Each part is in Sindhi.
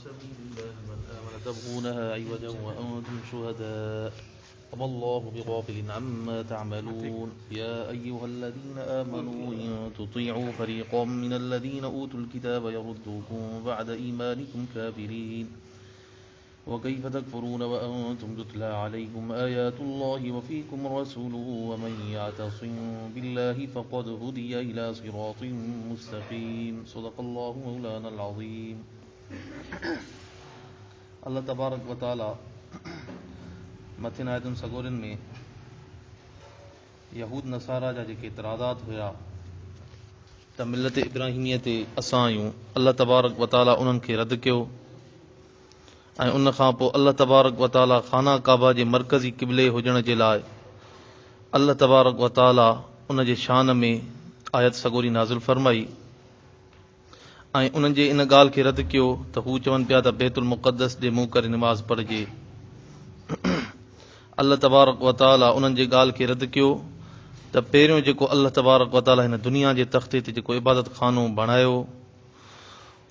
سبيل الله من آمن تبغونها عوجا وأنتم شهداء وما الله بغافل عما تعملون. يا أيها الذين آمنوا إن تطيعوا فريقا من الذين أوتوا الكتاب يردوكم بعد إيمانكم كافرين. وكيف تكفرون وأنتم تتلى عليكم آيات الله وفيكم رسوله ومن يعتصم بالله فقد هدي إلى صراط مستقيم. صدق الله مولانا العظيم. الله تبارڪ وتعاليٰ مٿين آيتن سڳورين ۾ يهود نصارا جا جيڪي اعتراضات هيا ته ملت ابراهيميء تي اسان آهيون، الله تبارڪ وتعاليٰ انهن کي رد ڪيو ۽ ان کان پوء الله تبارڪ وتعاليٰ خانه ڪعبه جي مرڪزي قبلي هجڻ جي لاء الله تبارڪ وتعاليٰ ان جي شان ۾ آيت سڳوري نازل فرمائي ۽ انهن جي ان ڳالهه کي رد ڪيو ته هو چون پيا ته بيت المقدس ڏي منهن ڪري نماز پڙهجي. الله تبارڪ وتعاليٰ انهن جي ڳالهه کي رد ڪيو ته پهريون جيڪو الله تبارڪ وتعاليٰ هن دنيا جي تختي تي جيڪو عبادت خانو بڻايو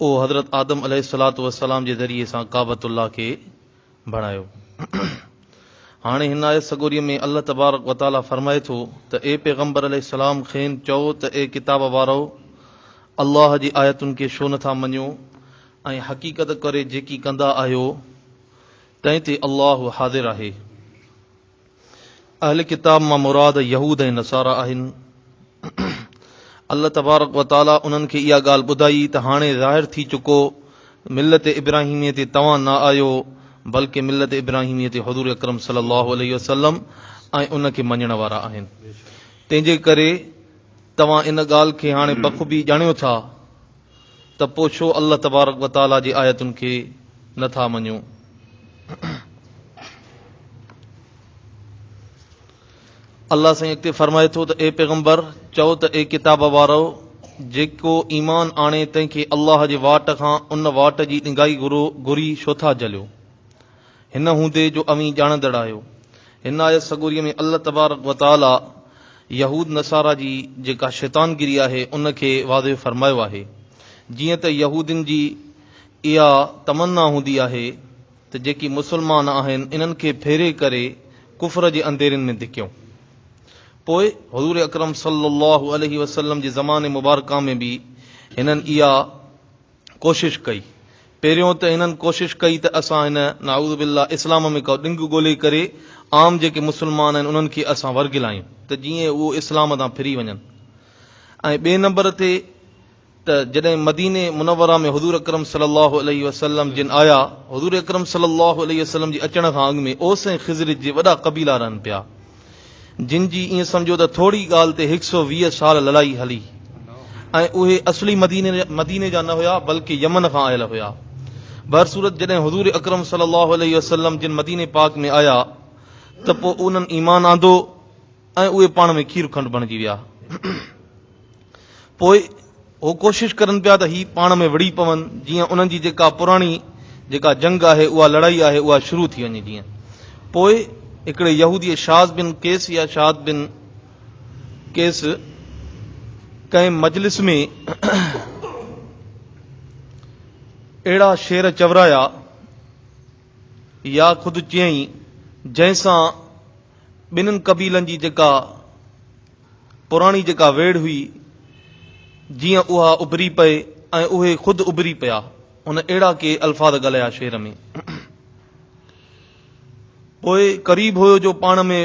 اهو حضرت آدم عليه الصلوة والسلام جي ذريعي سان ڪعبة الله کي بڻايو. هاڻي هن آيت سڳوريء ۾ الله تبارڪ و تعاليٰ فرمائي ٿو ته اي پيغمبر عليه السلام کين چئو ته اي ڪتاب وارؤ! الله جي آيتن کي ڇو نٿا مڃيو ۽ حقيقت ڪري جيڪي ڪندا آهيو تنهن تي الله حاضر آهي. اهل ڪتاب مان مراد يهود ۽ نصارا آهن. الله تبارڪ و تعاليٰ انهن کي اها ڳالهه ٻڌائي ته هاڻي ظاهر ٿي چڪو ملت ابراهيميء تي توهان نه آهيو بلڪه ملت ابراهيميء تي حضور اڪرم صلي الله عليه وسلم ۽ ان کي مڃڻ وارا آهن. تنهن جي ڪري توهان ان ڳالهه کي هاڻي بخوبي ڄاڻيو ٿا ته پوء ڇو الله تبارڪ و تعاليٰ جي آيتن کي نه ٿا مڃو؟ الله سائين اڳتي فرمائي ٿو ته اي پيغمبر! چئو ته اي ڪتاب وارؤ! جيڪو ايمان آڻي تنهن کي الله جي واٽ کان ان واٽ جي ڏنگائي گهري ڇو ٿا جهليو؟ هن هوندي جو اوهين ڄاڻندڙ آهيو. هن آيت سڳوريء ۾ الله تبارڪ و تعاليٰ يهود نصارا جي جيڪا شيطانگيري آهي ان کي واضح فرمايو آهي. جيئن ته يهودين جي اها تمنا هوندي آهي ته جيڪي مسلمان آهن انهن کي ڦيري ڪري ڪفر جي انڌيرين ۾ ڌڪيون. پوء حضور اڪرم صلي الله عليه وسلم جي زماني مبارڪه ۾ به هنن اها ڪوشش ڪئي. پهريون ته هنن ڪوشش ڪئي ته اسان هن نعوذ بالله اسلام ۾ ڪو ڏنگ ڳولي ڪري عام جيڪي مسلمان آهن انهن کي اسان ورغلايون ته جيئن اهو اسلام تان ڦري وڃن ۽ ٻئي نمبر تي ته جڏهن مديني منوره ۾ حضور اڪرم صلي الله عليه وسلم جن آيا، حضور اڪرم صلي الله عليه وسلم جي اچڻ کان اڳ ۾ اوس ۽ خزرج جي وڏا قبيلا رهن پيا، جن جي ائين سمجهو ته ٿوري ڳالهه تي هڪ سؤ 20 سال لڙائي هلي ۽ اهي اصلي مديني جا نه هيا بلڪه يمن کان آيل هيا. بهرصورت جڏهن حضور اڪرم صلي الله عليه وسلم جن مديني پاڪ ۾ آيا ته پوء انهن ايمان آندو ۽ اهي پاڻ ۾ کير کنڊ بڻجي ويا. پوء هو ڪوشش ڪرن پيا ته هي پاڻ ۾ وڙهي پون جيئن انهن جي جيڪا پراڻي جيڪا جنگ آهي اها لڙائي آهي اها شروع ٿي وڃي جيئن پوء هڪڙي يهوديء شاذ بن قيس يا شاد بن قيس ڪنهن مجلس ۾ اهڙا شعر چورايا يا خود چيائين جنهن سان ٻنهن قبيلن جي جيڪا پراڻي جيڪا ويڙهه هئي، جيئن اها اڀري پئي ۽ اهي خود اڀري پيا. هن اهڙا ڪي الفاظ ڳالهايا شعر ۾. پوء قريب هيو جو پاڻ ۾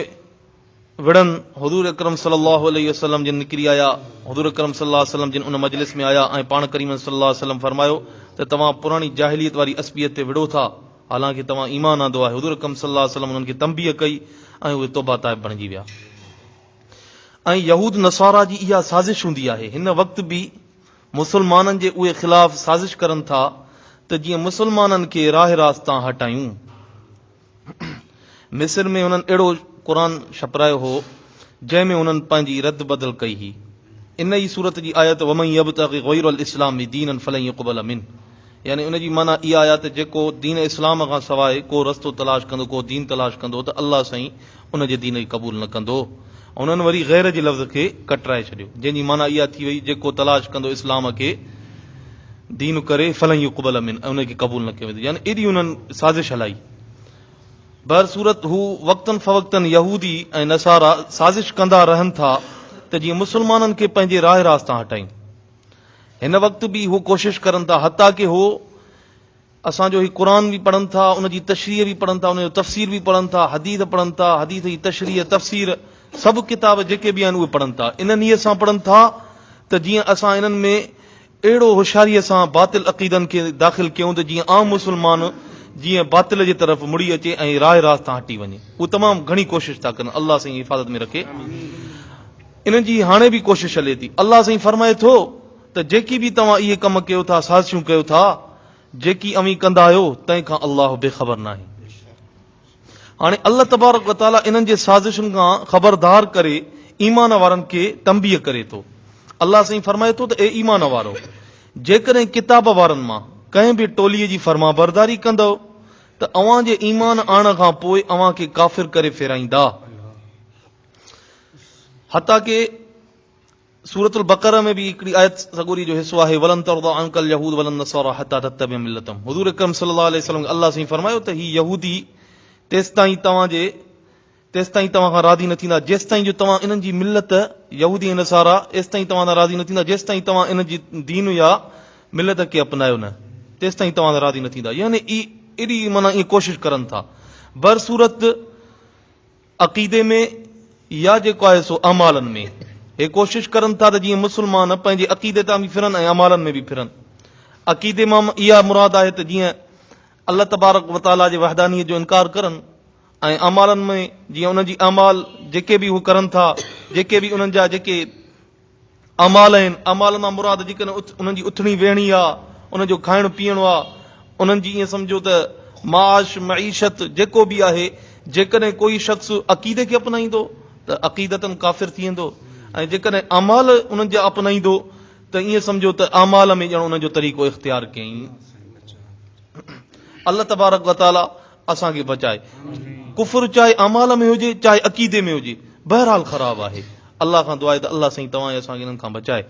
وڙهن، حضور اڪرم صلي الله عليه وسلم جن نڪري آيا. حضور اڪرم صلي الله عليه وسلم جن ان مجلس ۾ آيا ۽ پاڻ ڪريمن صلي الله عليه وسلم فرمايو ته توهان پراڻي جاهليت واري عصبيت تي وڙهو ٿا، حالانڪه توهان ايمان آندو آهي. حضور اڪرم صلي الله عليه وسلم انهن کي تنبيهه ڪئي ۽ اهي توبه تائب بڻجي ويا. ۽ يهود نصارا جي اها سازش هوندي آهي هن وقت به مسلمانن جي اهي خلاف سازش ڪرن ٿا ته جيئن مسلمانن کي راهه راست تان هٽايون. مصر ۾ هنن اهڙو قرآن ڇپرايو هو جنهن ۾ هنن پنهنجي رد بدل ڪئي هئي. ان ئي سورت جي آيت ومن يبتغ غير الاسلام دينا فلن يقبل منه يعني ان جي معنيٰ اها آهي ته جيڪو دين اسلام کان سواء ڪو رستو تلاش ڪندو، ڪو دين تلاش ڪندو ته الله سائين ان جي دين کي قبول نه ڪندو. انهن وري غير جي لفظ کي ڪٽرائي ڇڏيو، جنهن جي معنيٰ اها ٿي وئي جيڪو تلاش ڪندو اسلام کي دين ڪري فلن يقبل من ۽ ان کي قبول نه ڪيو ويندو يعني ايڏي انهن سازش هلائي. بهر صورت هو وقتن فوقتن يهودي ۽ نصارا سازش ڪندا رهن ٿا ته جيئن مسلمانن کي پنهنجي راهه راست تان هٽائين. هن وقت به هو ڪوشش ڪرن ٿا حتيٰ ڪه هو اسان جو هي قرآن به پڙهن ٿا، ان جي تشريح به پڙهن ٿا، ان جو تفسير به پڙهن ٿا، حديث پڙهن ٿا، حديث جي تشريح، تفسير، سڀ ڪتاب جيڪي به آهن اهي پڙهن ٿا. ان نيت سان پڙهن ٿا ته جيئن اسان انهن ۾ اهڙو هوشياريء سان باطل عقيدن کي داخل ڪيون ته جيئن عام مسلمان جيئن باطل جي طرف مڙي اچي ۽ راهه راست تان هٽي وڃي. هو تمام گهڻي ڪوشش ٿا ڪن. الله سائين حفاظت ۾ رکي. انهن جي هاڻي به ڪوشش هلي ٿي. الله سائين فرمائي ٿو ته جيڪي به توهان اهي ڪم ڪيو ٿا، سازشون ڪيو ٿا، جيڪي اوهين ڪندا آهيو، تنهن کان الله بي خبر ناهي. هاڻي الله تبارڪ و تعاليٰ انهن جي سازشن کان خبردار ڪري ايمان وارن کي تنبيهه ڪري ٿو. الله سائين فرمائي ٿو ته اي ايمان وارؤ! جيڪڏهن ڪتاب وارن مان ڪنهن به ٽولي جي فرمانبرداري ڪندؤ ته اوهان جي ايمان آڻڻ کان پوء اوهان کي ڪافر ڪري ڦيرائيندا. حتيٰ ڪه سورة البقره ۾ به هڪڙي آيت سڳوري جو حصو آهي ولن ترضى عنڪ اليهود ولا النصارى حتى تتبع ملتهم حضور اڪرم صلي الله عليه وسلم کي الله سائين فرمايو ته هي يهودي تيستائين توهان جي تيستائين توهان کان راضي نه ٿيندا جيستائين جو توهان انهن جي ملت يهودي ۽ نصارا ايستائين توهان تان راضي نه ٿيندا جيستائين توهان انهن جي دين يا ملت کي اپنايو نه تيستائين توهان تان راضي نه ٿيندا يعني ايڏي معنيٰ ائين ڪوشش ڪرن ٿا برصورت عقيدي ۾ يا جيڪو آهي سو اعمالن ۾. هي ڪوشش ڪرن ٿا ته جيئن مسلمان پنهنجي عقيدي تان به ڦرن ۽ اعمالن ۾ به ڦرن. عقيدي مان اها مراد آهي ته جيئن الله تبارڪ و تعاليٰ جي وحدانيت جو انڪار ڪرن ۽ اعمالن ۾ جيئن انهن جي اعمال جيڪي به هو ڪرن ٿا جيڪي به انهن جا جيڪي اعمال آهن، اعمال مان مراد جيڪڏهن انهن جي اٿڻي ويهڻي آ، انهن جو کائڻ پيئڻ آ، انهن جي ائين سمجهو ته معاش، معيشت، جيڪو به آهي، جيڪڏهن ڪوئي شخص عقيدي کي اپنائيندو ته عقيدتاً ڪافر ٿي ويندو ۽ جيڪڏهن اعمال انهن جا اپنائيندو ته ائين سمجهو ته اعمال ۾ ڄڻ انهن جو طريقو اختيار ڪيائين. الله تبارڪ و تعاليٰ اسان کي بچائي. ڪفر چاهي اعمال ۾ هجي چاهي عقيدي ۾ هجي بهرحال خراب آهي. الله کان دعا آهي ته الله سائين توهان ۽ اسان کي انهن کان بچائي.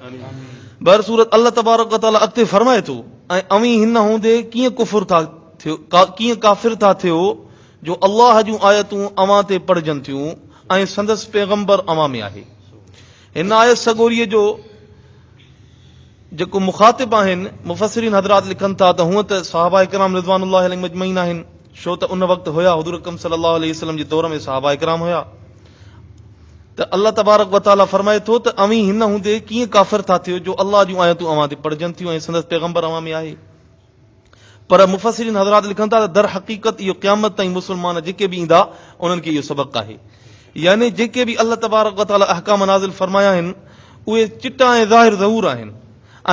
بهر صورت الله تبارڪ و تعاليٰ اڳتي فرمائي ٿو ۽ اوهين هن هوندي ڪيئن ڪفر ٿا ٿيو ڪيئن ڪافر ٿا ٿيو جو الله جون آيتون اوهان تي پڙهجن ٿيون ۽ سندس پيغمبر اوهان ۾ آهي. هن آيت سڳوريء جو جيڪو مخاطب آهن، مفسرين حضرات لکن ٿا ته هونء ته صحابه ڪرام رضوان الله عليهم اجمعين آهن، ڇو ته ان وقت هيا حضور اڪرم صلي الله عليه وسلم جي دور ۾ صحابه ڪرام هيا ته الله تبارڪ وتعالي فرمائي ٿو ته اوهين هن هوندي ڪيئن ڪافر ٿا ٿيو جو الله جون آيتون اوهان تي پڙهجن ٿيون ۽ سندس پيغمبر اوهان ۾ آهي. پر مفسرين حضرات لکن ٿا ته در حقيقت اهو قيامت تائين مسلمان جيڪي به ايندا انهن کي اهو سبق آهي يعني جيڪي به الله تبارڪ وتعالي احڪام نازل فرمايا آهن اهي چٽا ۽ ظاهر ظهور آهن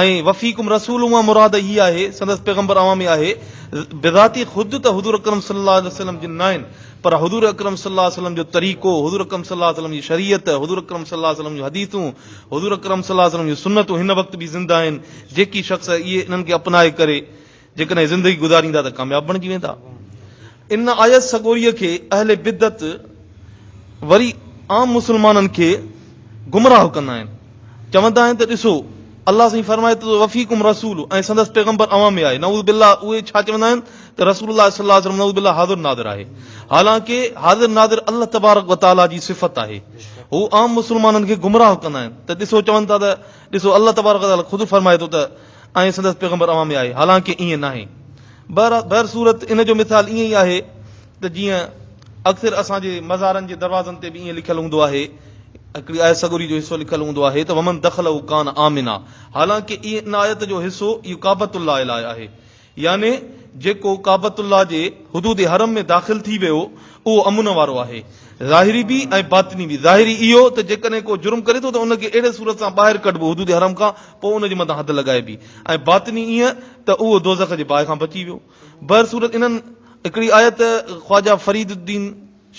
۽ وفيڪم رسول مان مراد هي آهي سندس پيغمبر اوهان ۾ آهي بذاتي خود ته حضور اڪرم صلي الله عليه وسلم جن ناهن پر حضور اڪرم صلي الله عليه وسلم جو طريقو حضور اڪرم صلي الله عليه وسلم جي شريعت حضور اڪرم صلي الله عليه وسلم جون حديثون حضور اڪرم صلي الله عليه وسلم جون سنتون هن وقت به زنده آهن جيڪي شخص اهي انهن کي اپنائي ڪري جيڪڏهن زندگي گذاريندا ته ڪامياب بڻجي ويندا. ان آيت سڳوريء کي اهل بدعت وري عام مسلمانن کي گمراهه ڪندا آهن. چوندا آهن ته ڏسو الله سائين فرمائي ٿو ته وفيڪم رسول ۽ سندس پيغمبر اوهان ۾ آهي. نعوذ بالله اهي ڇا چوندا آهن ته رسول الله صلي الله عليه وسلم نعوذ بالله حاضر ناظر آهي. حالانڪه حاضر ناظر الله تبارڪ وتعاليٰ جي صفت آهي. هو عام مسلمانن کي گمراهه ڪندا آهن ته ڏسو چون ٿا ته ڏسو الله تبارڪ وتعاليٰ خود فرمائي ٿو ته ۽ سندس پيغمبر اوهان ۾ آهي حالانڪه ائين ناهي. بهر صورت ان جو مثال ائين ئي آهي ته جيئن اڪثر اسان جي مزارن جي دروازن تي به ائين لکيل هوندو آهي هڪڙي آيت سڳوري جو حصو لکيل هوندو آهي ته ومن دخله ڪان آمنا حالانڪه ان آيت جو حصو اهو ڪعبة الله لاء آهي يعني جيڪو ڪعبة الله جي حدود حرم ۾ داخل ٿي ويو اهو امن وارو آهي. ظاهري به ۽ باطني به. ظاهري اهو ته جيڪڏهن ڪو جرم ڪري ٿو ته ان کي اهڙي صورت سان ٻاهر ڪڍبو حدود حرم کان پوء ان جي مٿان حد لڳائبي ۽ باطني ائين ته اهو دوزخ جي باهه کان بچي ويو. بهرصورت انهن هڪڙي آيت خواجه فريد الدين.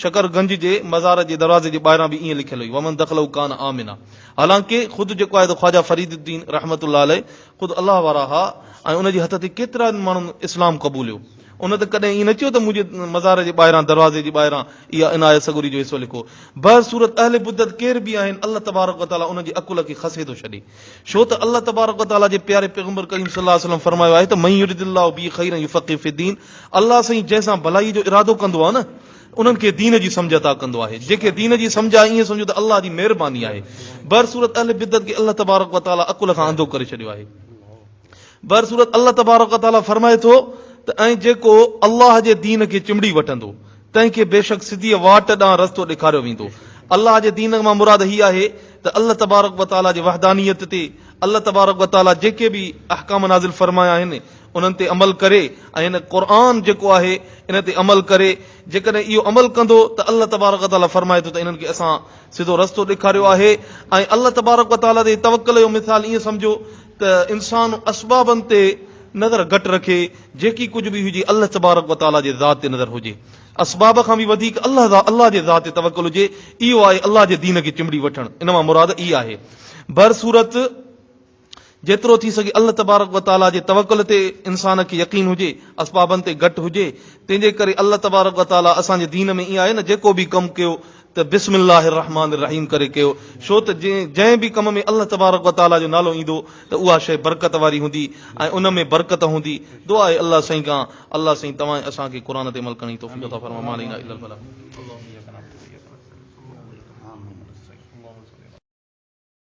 شڪر گنج جي مزار جي دروازي جي ٻاهران به ائين لکيل هئي ومن دخله ڪان آمنا حالانڪه خود جيڪو آهي ته خواجه فريد الدين رحمة الله عليه خود الله وارا ها ۽ ان جي هٿ تي ڪيترن ماڻهن اسلام قبوليو. ان ته ڪڏهن ائين نه چيو ته منهنجي مزار جي ٻاهران دروازي جي ٻاهران اها عنايت سڳوري جو حصو لکو. بهر صورت اهل بدعت ڪير به آهن الله تبارڪ و تعالي انهن جي عقل کي کسي ٿو ڇڏي. ڇو ته الله تبارڪ و تعالي جي پياري پيغمبر ڪريم صلي الله عليه وسلم فرمايو آهي ته من يرد الله به خيرا يفقهه في الدين الله سائين جنهن سان ڀلائي جو ارادو ڪندو آهي نه انهن کي دين جي سمجهه عطا ڪندو آهي. جنهن کي دين جي سمجهه آهي ائين سمجهو ته الله جي مهرباني آهي. بهر صورت اهل بدعت کي الله تبارڪ و تعالي عقل کان انڌو ڪري ڇڏيو آهي. بهر صورت الله تبارڪ و تعالي فرمائي ٿو ته ۽ جيڪو الله جي دين کي چنبڙي وٺندو تنهن کي بيشڪ سڌيء واٽ ڏانهن رستو ڏيکاريو ويندو. الله جي دين مان مراد هي آهي ته الله تبارڪ و تعالي جي وحدانيت تي الله تبارڪ و تعالي جيڪي به احڪام نازل فرمايا آهن انهن تي عمل ڪري ۽ هن قرآن جيڪو آهي ان تي عمل ڪري جيڪڏهن اهو عمل ڪندو ته الله تبارڪ و تعالي فرمائي ٿو ته انهن کي اسان سڌو رستو ڏيکاريو آهي ۽ الله تبارڪ و تعالي تي توڪل جو مثال ائين سمجهو ته انسان اسبابن تي نظر گهٽ رکي جيڪي ڪجهه به هجي الله تبارڪ و تعالي جي ذات تي نظر هجي اسباب کان به وڌيڪ الله الله جي ذات تي توڪل هجي اهو آهي الله جي دين کي چنبڙي وٺڻ ان مان مراد اها آهي بهرصورت جيترو ٿي سگهي الله تبارڪ و تعاليٰ جي توڪل تي انسان کي يقين هجي، اسبابن تي گهٽ هجي، تنهن جي ڪري الله تبارڪ و تعاليٰ اسان جي دين ۾ ائين آهي نه جيڪو به ڪم ڪيو ته بسم الله الرحمٰن الرحيم ڪري ڪيو، ڇو ته جنهن به ڪم ۾ الله تبارڪ و تعاليٰ جو نالو ايندو ته اها شيء برڪت واري هوندي ۽ ان ۾ برڪت هوندي، دعا آهي الله سائين کان الله سائين توهان ۽ اسان کي قرآن تي عمل ڪرڻ جي توفيق عطا فرمائي، ما علينا الا البلاغ.